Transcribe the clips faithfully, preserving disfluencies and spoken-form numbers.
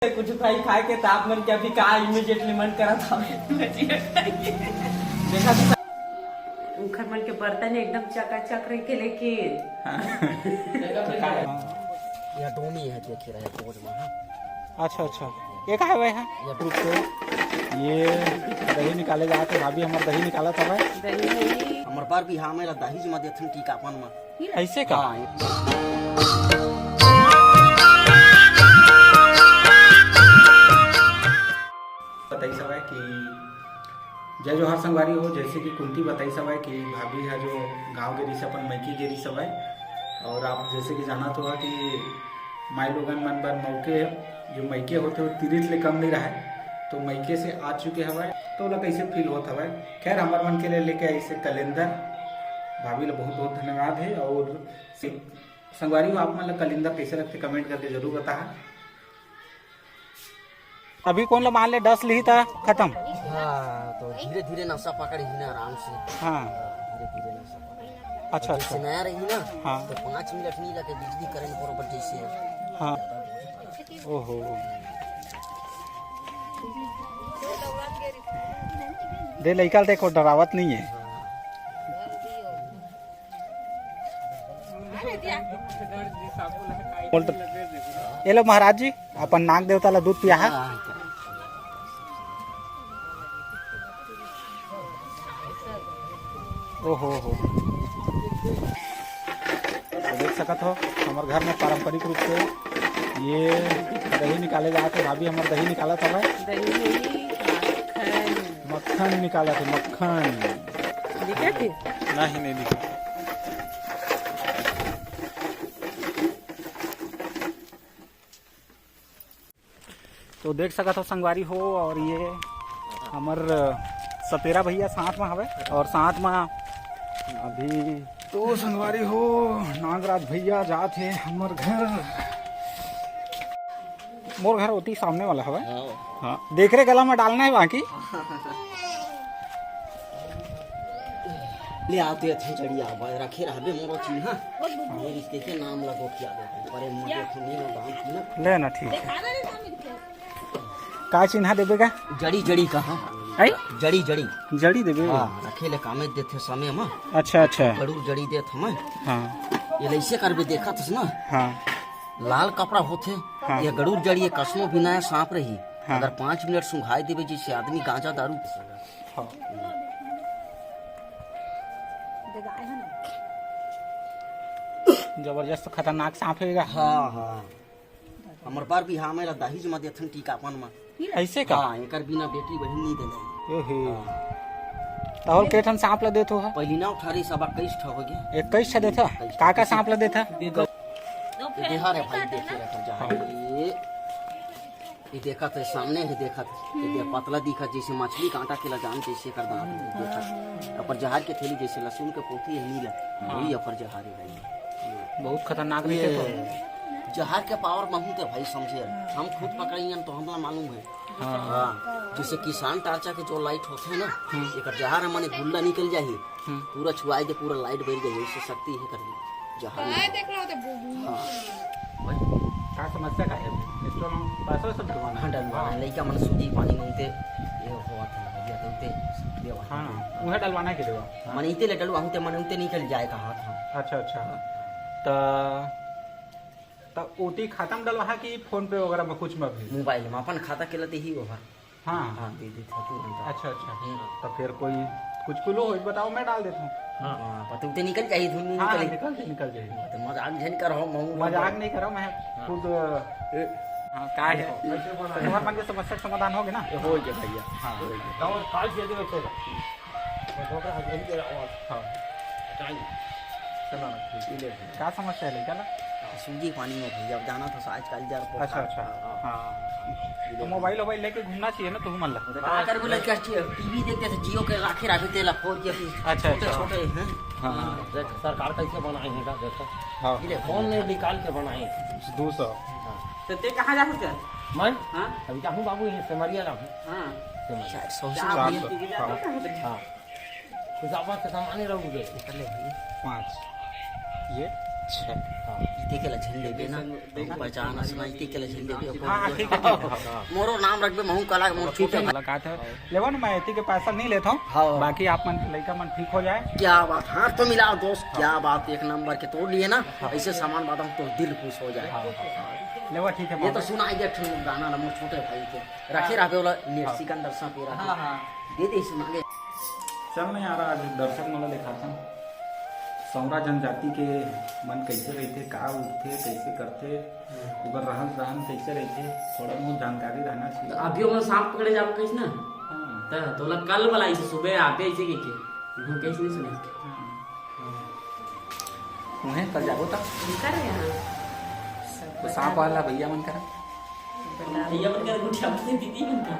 कुछ खाई खाए के, त आप मन के अभी का immediately मन करत हवे? देखा तो उखर मन के बर्तन एकदम चकाचक रहिथे, लेकिन हाँ। ये डोमी है, देखे रहे बोर्ड में, हाँ। अच्छा, अच्छा। ये का हवे, हाँ? ये दूध को ये दही निकाले जात हे, भाभी हमर दही निकालत हवय। दही नहीं। हमर बर भी हाँ, मेरा दही जमा देथन टीकापन में। ऐसे का? हाँ, ये बताइस हवय कि जय जोहार संगवारी हो, जैसे कि कुंती बताइस हवय कि भाभी हा जो गाँव गे रिहिस, अपन मइके गे रिहिस हवय, और आप जैसे कि जानत हो कि माई लोगन मन बर मउके जो मइके होथे, वो तीर्थ ले कम नहीं रहय, तो मइके से आ चुके हवय, तो ओला कैसे फील होत हवय। खैर, हमर मन के लिए लेके आइस हे कलिंदर, भाभी ला बहुत बहुत धन्यवाद है। और से-, संगवारी हो, आप मन ला कलिंदर कैसे लगथे, कमेंट करके जरूर बताहा। अभी कोन ला मान ले, दस लिही त खत्म। हाँ, तो धीरे धीरे नशा पकड़ही ना, आराम से। हाँ। हाँ, धीरे धीरे नशा पकड़ही। अच्छा, जैसे अच्छा। नया रही ना, हाँ। तो पाँच मिनट नहीं लगे, बिजली करंट बरोबर जैसे। हाँ। ओहो। दे लइका ल देखो, डरावत नहीं है। बोल तो, ये लो महाराज जी, अपन नाग देवता ला दूध पिया है। ओहो हो। तो देख सकत हो, हमर घर में पारंपरिक रूप से ये दही निकाले जात हे। भाभी हमर दही निकालत हवय। दही नहीं, मक्खन। मक्खन निकालत हे, मक्खन। दिखत हे? नहीं, नहीं दिखत। तो देख सकत हो संगवारी हो, और ये हमर सपेरा भैया साथ में हवे, और साथ में अभी तो संगवारी हो, नागराज भैया जात हे हमर घर। मोर घर ओती सामने वाला हवे। हाँ। हाँ, देख रे, गला में डालना है बाकी। ले आते थे जड़िया, बा-, रखे रहबे मोरो चिन्हा। मेरी के, के नाम लगो किया दे, परे मुझे तो नहीं ना दाम की ना। ले ना, ठीक है। का चिन्हा देबे का? जड़ी, जड़ी का, हाँ। आई? जड़ी, जड़ी। जड़ी देबे? हाँ, रखे ले कामे देथे समय में। अच्छा, अच्छा। गरुड़ जड़ी देत हमें। हाँ। ये लइसे करबे, देखत हस ना? हाँ। लाल कपड़ा होथे, हाँ। ये गरुड़ जड़ी, ये कसनो भी नया सांप रही। हाँ। अगर पाँच मिनट सुंघाई देबे, जैसे आदमी गांजा दारू। हाँ। जबरदस्त खतरनाक सांप हे गा। हाँ, हाँ। हमर बर भी हाँ, मेरा दही जमा देथन टीकापन में। ऐसे का? हाँ, एकर बिना बेटी बहिन नहीं देना। ओहो। हाँ। तहल के ठन सांप ला देथो हा? पहली ना उठारी सब इक्कीस ठा हो गया। इक्कीस ठा देथा? इक्कीस ठा। का का सांप ला देथा? ये बिहार है भाई, देखे रखा जा। हाँ। ये ये देखत हे, सामने हे, देखत हे। ये दे पतला दिखत, जैसे मछली कांटा के ला जान, जैसे कर दांत हे, देखत हे। अपर जहार के थैली, जैसे लहसुन के पोथी हे, नीला, हाँ। वही अपर जहार हे भाई। बहुत खतरनाक ये रहिथे तो। जहार के पावर महूं ते भाई समझे। हम खुद पकड़ियन तो हमला मालूम हे। हाँ। हाँ। जैसे किसान टार्चा के जो लाइट होथे ना, हम्म। एकर जहार ह माने गुल्ला निकल जाही, हम्म। पूरा छुआई दे, पूरा लाइट बर जाही, ऐसे शक्ति हे कर। जहाज में। हाँ। का समस्या का हे? स्टोन पैसा सब डलवाना हे। हाँ, डलवाना हे। लइका मन सूजी पानी मांगथे, ये होवत हे, भैया, तो ते देवा। हाँ, उहे डलवाना हे के देवा? हाँ। मन इते ले डलवाहूं ते मन उते निकल जाए का हाथ, हाँ। अच्छा, अच्छा। त, त ओती खाता में डलवाहा कि फोन पे वगैरह में कुछ में भी? मोबाइल में अपन खाता के लते ही ओहर। हाँ। हाँ, दे देत हूँ तुरंत। अच्छा, अच्छा। हम्म। तो फिर कोई कुछ कुलो हो, बताओ, मैं डाल देता हूँ। हाँ, हाँ, पतौते निकल जाही, धुन हाँ, निकल। निकल जाही, निकल जाही। हाँ, तो मजाक झन करहो, महू मजाक नहीं करो, मैं हाँ। खुद, ए, हाँ, का है? ऐसे बोला। तुम्हारे मन के समस्या का समाधान हो गया ना? हो गया भैया। हाँ। हो गया। गाँव काल से दे चला। मैं ठोकर हंस गई तेरा आवाज। हाँ। बताइए। चलो ना, ठीक है। का समस्या है, चला? सूजी पानी में भैया, अब जाना तो आजकल जर को अच्छा, खा-, अच्छा। हाँ। हाँ। तो मोबाइल वोबाइल लेके घूमना चाहिए ना, तुम मन ला। तो का कर बोले, क्या चाहिए? टीवी देखते थे, जियो के आखिर अभी तेला फोर के अभी अच्छा, छोटे, अच्छा। छोटे हैं। हाँ, हाँ। देख, सरकार कैसे बनाए हैं, का देखो। हाँ। ये देखो, फोन में निकाल के बनाए हैं। दो सौ। हाँ। तो ते कहाँ जा सकते हैं? मैं? हाँ। अभी जाहूँ बाबू, ये सेमरिया जाहूँ। हाँ। सेमरिया। चार सौ। चार सौ। हाँ। हाँ। कुछ आवाज से सामान्य रहूंगे। पाँच। ये? अच्छा। हाँ। इते के ला झन लेबे ना। जैसे हम पहचान अस ना, इते के ला झन लेबे। हाँ, हाँ, ठीक है, ठीक है, हाँ, हाँ। मोरो नाम रखबे, महू कला, मोर छोटे मुलाकात है। लेवा ना, मैं इते के पैसा नहीं लेता हूँ। हाँ। बाकी आप मन, लइका मन ठीक हो जाए। क्या बात, हाथ तो मिलाओ दोस्त, हाँ। क्या बात, एक नंबर के तोड़ लिए ना। हाँ। ऐसे सामान बात हम तो दिल खुश हो जाए। हाँ, हाँ, हाँ। लेवा, ठीक है, ये तो बाबा। सुनाई दे, एक ठो गाना ला मोर छोटे भाई के। रखे हाँ। रहबे ओला, ने हाँ। सिकंदर साहब के रखे। हाँ, हाँ। दे दे सुना दे। चल नहीं आ रहा, आज दर्शक मन ला दिखाथन। सौरा जनजाति के मन कैसे रहथे, का उठथे, कैसे करथे, ओकर रहन सहन कैसे रहथे, थोड़ा बहुत जानकारी रहना चाहिए। तो अभी ओमन सांप पकड़े जाबो कहिस ना? हाँ। त तोला कल बलाइस हे सुबह, आबे अइसे कहिके। उहाँ कइसे नहीं सुने? हाँ। उहें कल जाबो त? उनकर यहाँ। तो सांप वाला भैया मन करा। भैया मन करा गुठिया अपने दीदी मन का।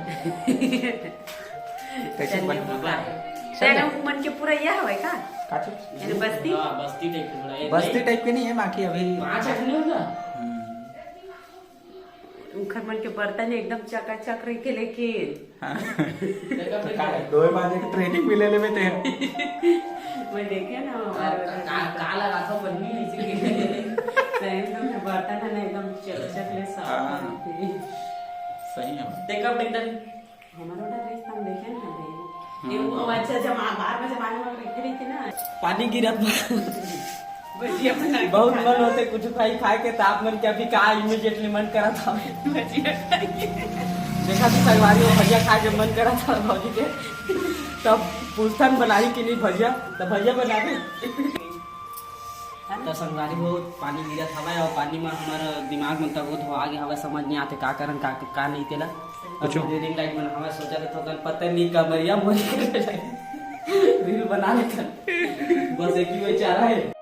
कैसे चलिए, बन-, बाय। चल तेरे ना। मन के पूरा यह हवे का? का चीज? यानी बस्ती? हाँ, बस्ती टाइप के थोड़ा, ये बस्ती नहीं। टाइप के नहीं है, बाकी अभी पाँच आदमी होगा। हम्म। उखर मन के बर्तन एकदम चकाचक रहिथे, लेकिन हाँ। देखा तो फिर का है, दो बार एक ट्रेनिंग भी ले लेबे ते। मैं देखे ना, हमारे का-, का-, काला राखो बन्नी है इसीलिए। सही में तो फिर बर्तन है ना, एकदम चकाचक ले साफ हाँ। रहिथे। सही है। देखा बेटा, हमारा उधर रिश्ता हम देखे ना भाई। हम्म। ये वो अच्छा जमा-, बार में जमाने में रखे रहिथे ना। पानी गिरत बा। भजिया बना के बहुत खाना। मन होथे कुछ खाई खाए के, त आप मन के अभी का immediately मन करत हवे? भजिया खाई। देखा तो संगवारी हो, भजिया खाए के मन करत हवे भौजी के, तब पूछथन बनाही कि नहीं भजिया, त भजिया बनाबे। त संगवारी हो, पानी गिरत हवय अउ पानी म हमर दिमाग मन तको धोआ गे हवय, समझ नहीं आते का करन, का, का नहीं तेला। अब कुछो। ring light मन हवय, सोचा तो थोकन पता नहीं कमरिया मोरी कर रील बना लेथन। बस एक ही बेचारा है।